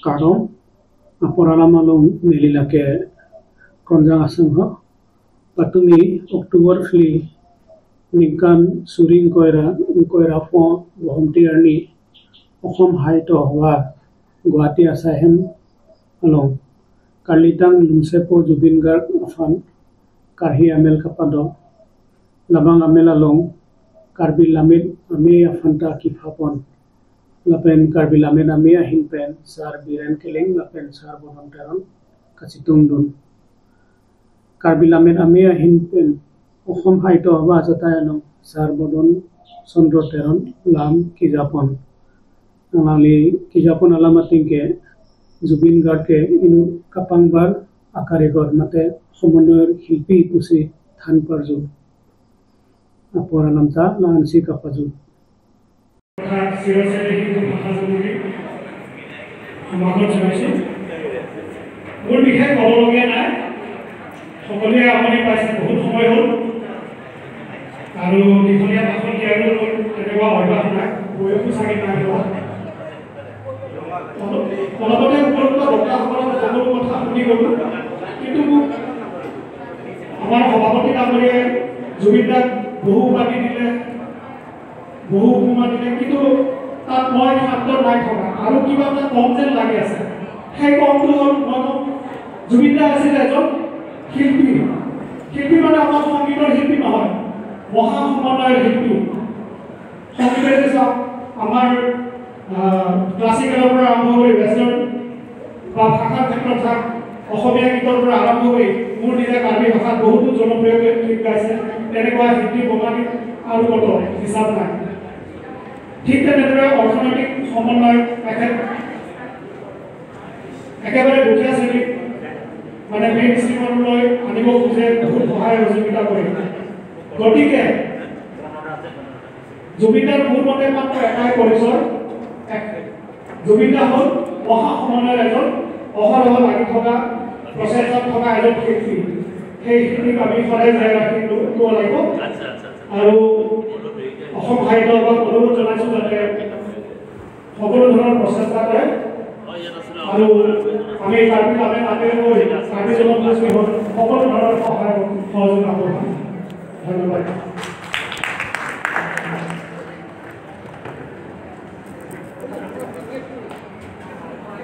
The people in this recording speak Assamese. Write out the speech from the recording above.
Karong Aporalam along Melilake Konjang Asangho Patumi October Fli Ningkan Suring Koira Koira Fo Bohomti Arni Okhom Haito Hwa Guwahati Asahem along Karlitang Lumsepo Zubeen Garg Afan Karhi Amel Kapado Labang Amel along Karbi Lamid Ame Afanta Kifapon Lapen Karbi Lamid Ame Ahinpen Sar Biren Keleng Lapen Sar Bodon Teron Kachitung Dun Karbi Lamid Ame Ahinpen Okhom Haito Hwa Jatai along Sar Bodon Chandra Teron Lam Kijapon Nali Kijapon Alamatingke Zubeen গাৰ্গে ইনু কাপাংবাৰ আকাৰিগৰ মাতে সমন্বয়ৰ শিল্পী পুচি থান পাৰজু আপৰ নামতা লানসি কাপাজু মোৰ বিশেষ ক'বলগীয়া নাই, সকলোৱে আমনি পাইছে, বহুত সময় হ'ল আৰু দীঘলীয়া ভাষণ দিয়াৰো মোৰ তেনেকুৱা অভ্যাস নাই, বয়সো চাগে নাই হোৱা। অলপতে উপৰোক্ত বক্তাসকলৰ সকলো কথা শুনি গ'লোঁ, কিন্তু মোক আমাৰ সভাপতি ডাঙৰীয়াই জুবিন দাক বহু উপাধি দিলে, বহু উপমা দিলে, কিন্তু তাত মই ক্ষান্ত নাই থকা আৰু কিবা এটা কম যেন লাগি আছে। সেই কমটো হ'ল, মই কম জুবিন দা আছিল এজন শিল্পী। শিল্পী মানে অকল সংগীতৰ শিল্পী নহয়, মহা সমন্বয়ৰ শিল্পী। সংগীতেৰে চাওক, আমাৰ ক্লাছিকেলৰ পৰা আৰম্ভ কৰি ৱেষ্টাৰ্ণ বা ভাষাৰ ক্ষেত্ৰত চাওক, অসমীয়া গীতৰ পৰা আৰম্ভ কৰি মোৰ নিজা কাৰ্বি ভাষাত বহুতো জনপ্ৰিয় গীত গাইছে। তেনেকুৱা শিল্পী বঙালী আৰু কত হিচাপ নাই। ঠিক তেনেদৰে অৰ্থনৈতিক সমন্বয় এখেত একেবাৰে দুখীয়া শ্ৰেণীক মানে মেইন ষ্ট্ৰীমলৈ আনিব খোজে, বহুত সহায় সহযোগিতা কৰে। গতিকে জুবিনদাৰ মোৰ মতে মাত্ৰ এটাই পৰিচয়, জুবিন দা হ'ল মহা সমন্বয়ৰ এজন অহৰহ লাগি থকা প্ৰচেষ্টাত থকা এজন শিল্পী। সেই শিল্পীক আমি সদায় জীয়াই ৰাখিব লাগিব। আৰু